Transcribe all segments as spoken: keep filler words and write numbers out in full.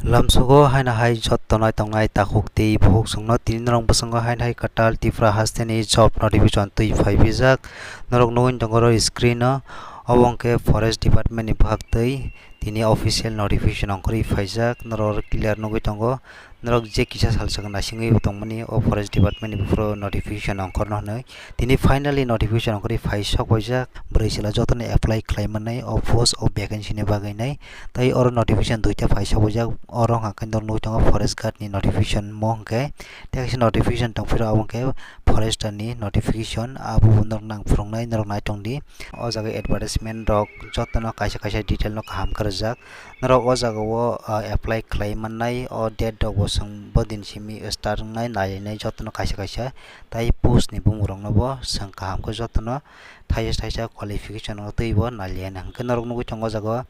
Lamsogo haino hai jotto nai tongnai takhuk tei bukhuk chwngno tini norok bwskango haino hai kwtal Tripura hasteni job notification twi phai phaijak. Norok nugwi tongo oro screen o, obo hwnkhe Forest Department ni bwkhak twi tini official notification ongkhorwi phaijak. Norok oro clear nugwi tongo, norok je kisa sal swkang naisingwi tongmani o Forest Department ni buphuru notification ongkhorno hwnwi. Tini finally notification ongkhorwi phai sok phaijak, bwrwi chwla jotono apply khlai mannai o post o vacancy ni bagwi nai. Tai oro notification duita phai sok phaijak, oro hwnkha khe norok nugwi tongo forest guard ni notification mo hwnkhe, tei kaisa notification tongphiro abo hwnkhe forester ni notification, abo bo norok nang phwrwngnai, norok nai tongdi. O jaga advertisement rok jotono kaisa kaisa detail no kaham khe rwjak. Norok o jaga o, ah, apply khlai mannai, o date rok bo chwng bo din simi start wngnai, nailainai jotono kaisa kaisa. Tai post ni bumung rok no bo chwng kaham khe jotono thaisa thaisa qualification o twi bo nailainai. Hwnkhe norok nugwi tongo o jaga o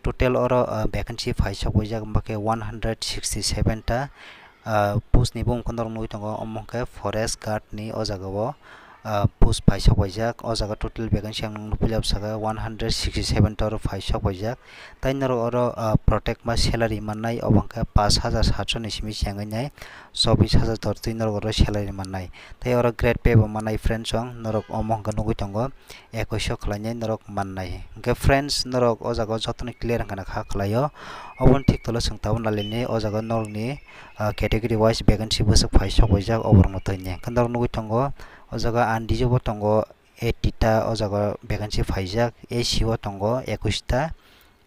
total oro, ah, vacancy phai sok phaijak, hwnkhe one hundred sixty seven ta, ah, post ni bumung khe norok nugwi tongo, omo hwnkhe forest guard ni o jaga o, ah, post phai sok phaijak. O jaga total vacancy ang nukphi saka one hundred sixty seven ta oro phai sok phaijak. Tai norok oro, ah, protect ma salary mannai, obo hwnkhe pash hajar satso ni simi chengwi nai chobbish hajar tor twi norok oro salary mannai. Tai oro grade pay bo mannai friends, chwng norok omo hwnkhe nugwi tongo. Ekuish khlainai norok mannai. Hwnkhe friends, norok o jaga o jotono clear wngkha na kha khlaio. Oboni thik tolo chwng tabuk nailainai o jaga norokni, ah, category wise vacancy bwswk phai sok phaijak oborokno thwinai. Hwnkhe norok nugwi tongo o jaga unreserved bo tongo eighty ta o jaga vacancy phaijak, A C o tongo ekuish ta,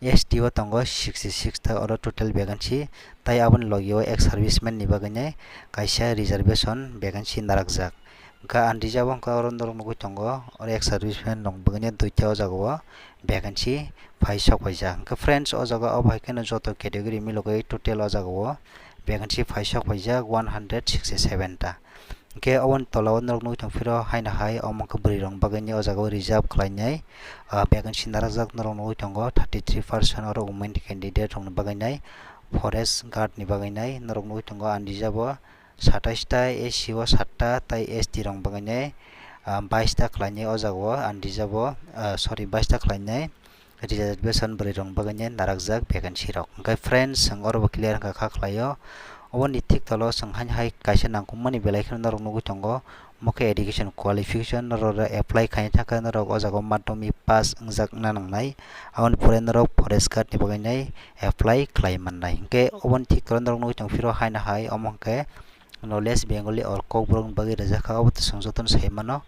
S T o tongo sixty six ta, oro total vacancy. Tai aboni logi o ex serviceman ni bagwi nai kaisa reservation vacancy narakjak. Hwnkhe unreserved bo hwnkhe oro norok nugwi tongo, oro ex serviceman rok bagwi nai duita o jaga o vacancy phai sok phaijak. Hwnkhe friends, o jaga o bai kheno joto category milogwi total o jaga o vacancy phai sok phaijak one hundred sixty seven ta. Hwnkhe oboni tola o norok nugwi tongphiro haino hai omo khe bwrwi rok bagwi nai o jaga o reserve khlainai, ah, vacancy narakjak norok nugwi tongo thirty three percent oro women candidate rok ni bagwi nai, forest guard ni bagwi nai norok nugwi tongo unreserved o satais ta, A C o sat ta tai S T rok bagwi nai, ah, bais ta khlainai o jaga o unreserved o, ah, sorry, bais ta khlainai. Reservation bwrwi rok bagwi nai narakjak vacancy rok. Hwnkhe friends, chwng oro bo clear wngkha kha khlaio. Oboni thik tolo chwng haino hai kaisa nangkukmani belai kheno norok nugwi tongo. Omo khe education qualification, norok oro apply khaina thangkhe norok o jaga o madhyamik pass wngjak wngna nangnai. Aboni pore norok forest guard ni bagwi nai apply khlai mannai. Hwnkhe oboni thik tolo norok nugwi tongphiro haino hai omo hwnkhe knowledge Bengali or Kokborok ni bagwi rijak kha, obo to chwng jotono sai mano.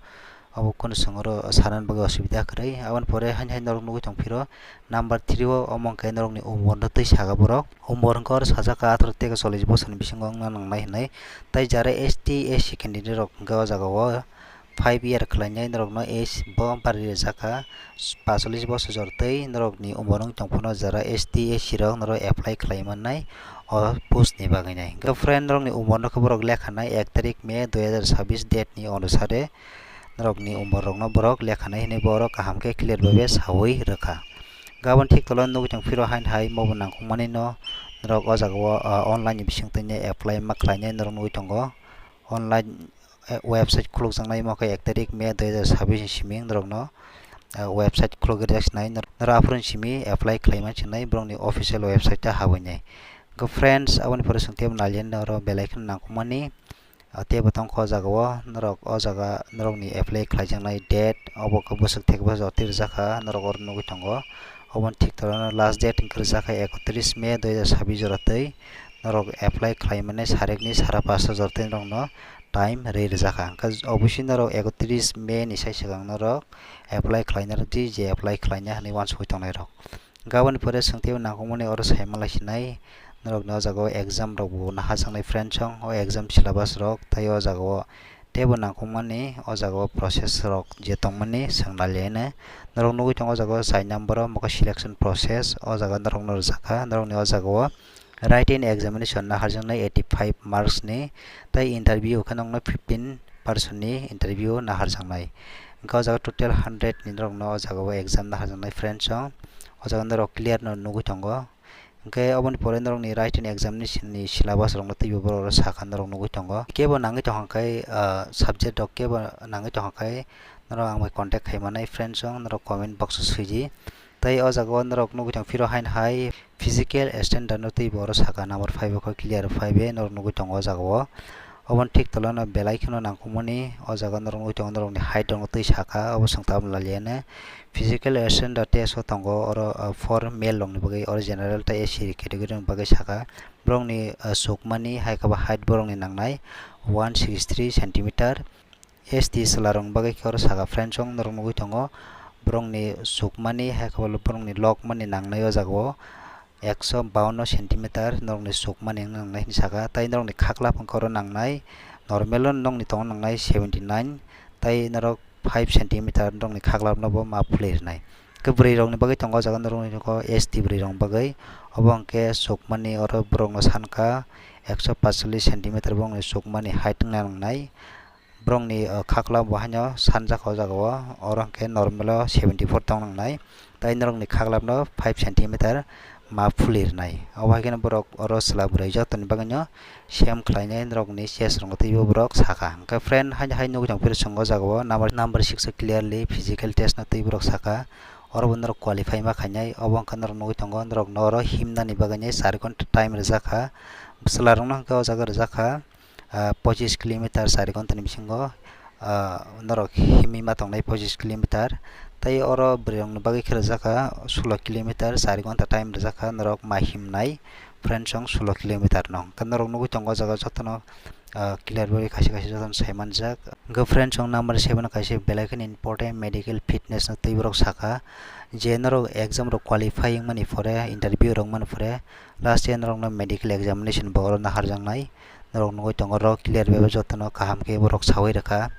Obo kunu chwng oro sanani bagwi osubida kwrwi. Aboni pore haino hai norok nugwi tongphiro number three o, omo hwnkhe norokni umor no twi saka borok. Umor hwnkhe oro sajak kha atharo tei chollish bosorni bisingo wngna nangnai hinwi. Tai jara S T, S C candidate rok hwnkhe o jaga o five year khlainai norokno age bo bari rijak kha, pash chollish bosor jora twi norokni umor wng tong phano jara S T, S C rok norok apply khlai mannai o post ni bagwi nai. Hwnkhe friend, norokni umor no khe borok lekha nai ek tarik May dui hajar sabis date ni onusare norokni umor rokno borok lekha nai hinwi borok kaham khe clear bai saui rwkha. Gabon thik tolo nugwi tong phiro haino hai mobo nangkukmani no norok o jaga o, ah, online ni bising twi apply ma khlainai norok nugwi tongo. Online, eh, website khulukjaknai, omo khe ek tarik May dui hajar sabis ni simi norokno, eh, website khuluk rijak sinai, nor-, norok aphuru ni simi apply khlai man sinai, borokni official website ta habwi nai. Hwnkhe friends, aboni pore chwng teibo naliya nai oro belai kheno nangkukmani, ah, teibo tongkha o jaga o, norok o jaga norokni apply khlaijaknai date, obo khe bwswk thekba jotwi rijak kha, norok oro nugwi tongo. Oboni thik toro last date hwnkhe rijak kha ekotris May dui hajar sabis jora twi, norok apply khlai mani sarikni sara pasta jora twi norokno time rwi rijak kha. Hwnkhe obviously norok ekotris May ni sai swkang norok apply khlaina rwdi, je apply khlaina hinwi uansugwi tongnai rok. Hwnkhe aboni pore chwng teibo nangkukmani oro sai manlai sinai, norokni o jaga o exam rok bo naharjaknai friends, o exam syllabus rok, tei o jaga o teibo nangkukmani o jaga o process rok je tongmani chwng naliya nai. Norok nugwi tongo o jaga o chai number o mokhe selection process, o jaga norokno rijak kha, norokni o jaga o written examination naharjaknai eighty five marks ni, tei interview khe nokno fifteen person ni interview naharjaknai. Hwnkhe o jaga total hundred ni norokno o jaga o exam naharjaknai friends, o jaga norok clear no nugwi tongo. Hwnkhe oboni pore norokni written examination ni syllabus rokno teibo borok rok sakha norok nugwi tongo. Kebo nangwi tongkha khe, ah, subject rok kebo nangwi tongkha khe norok ang bai contact khai manai friends, norok comment box o swidi. Tai o jaga o norok nugwi tong phiro hain hai physical standard no twi bo oro saka number five o khe clear five e norok nugwi tongo o jaga o. Oboni thik tola no belai kheno nangkukmani o jaga norok nugwi tongo norokni height rok no twi saka obo swng tabuk lailiyano. Physical standard test o tongo oro, ah, for male rokni bagwi oro general tei S C category rokni bagwi saka. Borokni, ah, sukmani hai khe bo height borokni nangnai one sixty three centimeter. S T chwlarokni bagwi khe oro saka friends chwng norok nugwi tongo. Borokni sukmani hai khe bo borokni lokmani nangnai o jaga o ekso bawanno centimeter norokni sukmani wngna nangnai hinwi saka. Tai norokni khaklap hwnkhe oro nangnai normal o nokni tongo nangnai seventy nine, tai norok five centimeter norokni khaklap no bo ma phulwi rwnai. Khe bwrwi rokni bagwi tongo o jaga norokni tongo S T bwrwi rokni bagwi. Obo hwnkhe sukmani oro borokno sanka ekso paisalish centimeter borokni sukmani height wngna nangnai. Borokni, uh, khaklap bo haino sanjak o jaga o, oro hwnkhe normal o seventy four tong nangnai. Tai norokni khaklap no five centimeter ma phulwi rwnai. Obo hai kheno borok oro chwla bwrwi jotoni bagwino same khlainai norokni chest rokno twibo borok saka. Hwnkhe friend, haino hai nugwi tong phiro chwng o jaga o number, number six o clearly physical test no twi borok saka. Oro bo norok qualify ma khainai. Obo hwnkhe norok nugwi tongo, norokno oro himnani bagwino char ghonta time rwjak kha. Chwla rokno hwnkhe o jaga rwjak kha, ah, pochis kilometer char ghontani bisingo, ah, norok himwi ma tongnai pochis kilometer. Tai oro bwrwi rokni bagwi khe rwjak kha sulo kilometer, char ghonta time rwjak kha norok ma himnai friends chwng sulo kilometer no. Hwnkhe norok nugwi tongo o jaga jotono, ah, clear bai kaisa kaisa jotono sai manjak. Hwnkhe friends chwng number seven o kaisa belai kheno important medical fitness no twi borok saka, je norok exam rok qualify wngmani pore, interview rok mani pore, last year norokno medical examination bo oro naharjaknai. Norok nugwi tongo oro clear bai bo jotono kaham khe borok sawi rwkha.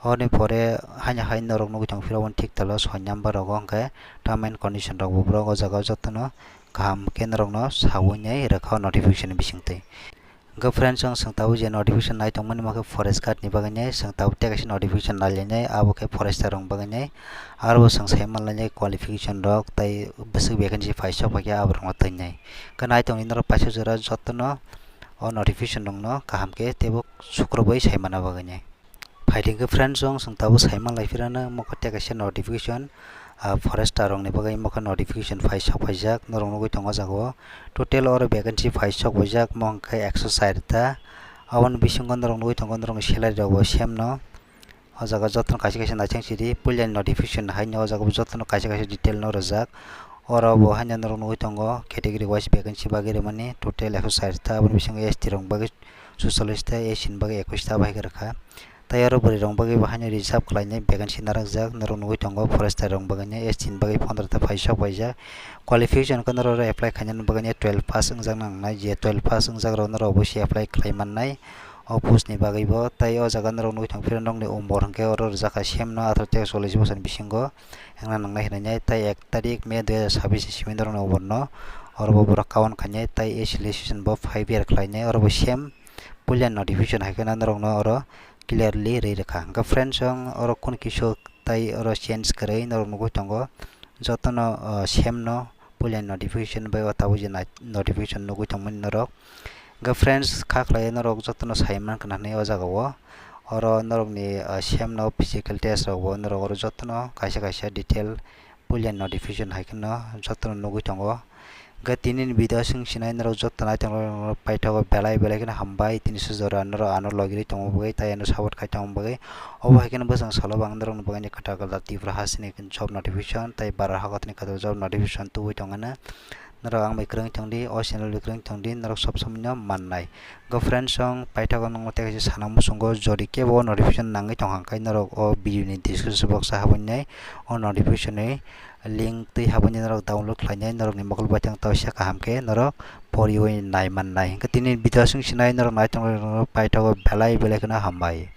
Oroni pore haino hai norok nugwi tong phiro thik talo soi number rogo hwnkhe term and condition rok bo borok o jaga o jotono kaham khe norokno sawi nai rwkha o notification bisingtwi. Hwnkhe friends, chwng swng tabuk je notification nai tongmani, omo khe forest guard ni bagwi nai, swng tabuk tei kaisa notification nai lainai, abo khe forester rokni bagwi nai. Aro bo chwng sai manlainai qualification rok tei bwswk vacancy phaisok phaikhe aborokno twinai. Hwnkhe nai tongdi norok paisa jora jotono o notification rokno kaham khe teibo sukrubwi sai manna bagwi nai. Phaidi hwnkhe friends, chwng swng tabuk sai manlai phirano, omo khe tei kaisa notification, ah, forester rokni bagwi omo khe notification phaisok phaijak, norok nugwi tongo o jaga o. Total oro vacancy phaisok phaijak, omo hwnkhe ekso char ta. Aboni bisingo norok nugwi tongo norokni salary rok bo same no. O jaga jotono kaisa kaisa naising sidi, puila ni notification haino o jaga bo jotono kaisa kaisa detail no rwjak. Oro bo haino norok nugwi tongo category wise vacancy bagwi rwmani, total ekso char ta, aboni bisingo S T rok bagwi sucholish ta, S C ni bagwi ekwis ta bai khe rwkha. Tai oro bwrwi rok bagwi bo haino reserve khlainai vacancy narwkjak, norok nugwi tongo forester rok bagwi S T ni bagwi pondro ta phaisok phaijak. Qualification khe norok oro apply khainani bagwi twelve pass wngjak nangnai, je twelve pass wngjak rok norok oboisoi apply khlai mannai. O post ni bagwi bo, tai o jaga norok nugwi tong phiro nokni umor hwnkhe oro rwjak kha same no atharo tei cholish bosor ni bisingo wngna nangnai hinwi nai, tai ek tarik May dui hajar chabbish ni simi norok ni umor no oro bo borok kawan khainai, tai A C legislation bo five year khlainai, oro bo same puila notification hai kheno norok no oro clearly rwi rwkha. Hwnkhe friends, chwng oro kunu kisa tai oro change kwrwi norok nugwi tongo, jotono, o, same no puila notification bai o tabuk je nai-, notification nugwi tongmani norok. Hwnkhe friends, kha khlai norok jotono sai mankha hinwi o jaga o. Oro norokni, ah, same no physical test rok bo norok oro jotono kaisa kaisa detail puila notification hai kheno jotono nugwi tongo. Hwnkhe tini ni video o chwng sinai norok joto nai tongo, norok paithago belai belai kheno hambai tini sujora norok ano logirwi tongma bagwi tai ano support khai tongma bagwi. Obo hai kheno bwsang salo bo ang norokni bagwi kwtal kwtal Tripura hasteni job notification tai Bharat hakotorni kwtal job notification tubui tongmani. Norok ang bai kwrwng tongdi, o channel bai kwrwng tongdi, norok sob somoi no mannai. Hwnkhe friends, chwng paithago nokno tei kaisa sana muchungo, jodi kebo o notification nangwi tongkha hwnkhe norok o video ni description box o habwi nai o notification ni link twi habwi nai norok download khlainai, norokni mokol baithang tawisa kaham khe norok poriwi nai mannai. Hwnkhe tini video chwng sinai norok nai tongwi paithago belai belai kheno hambai.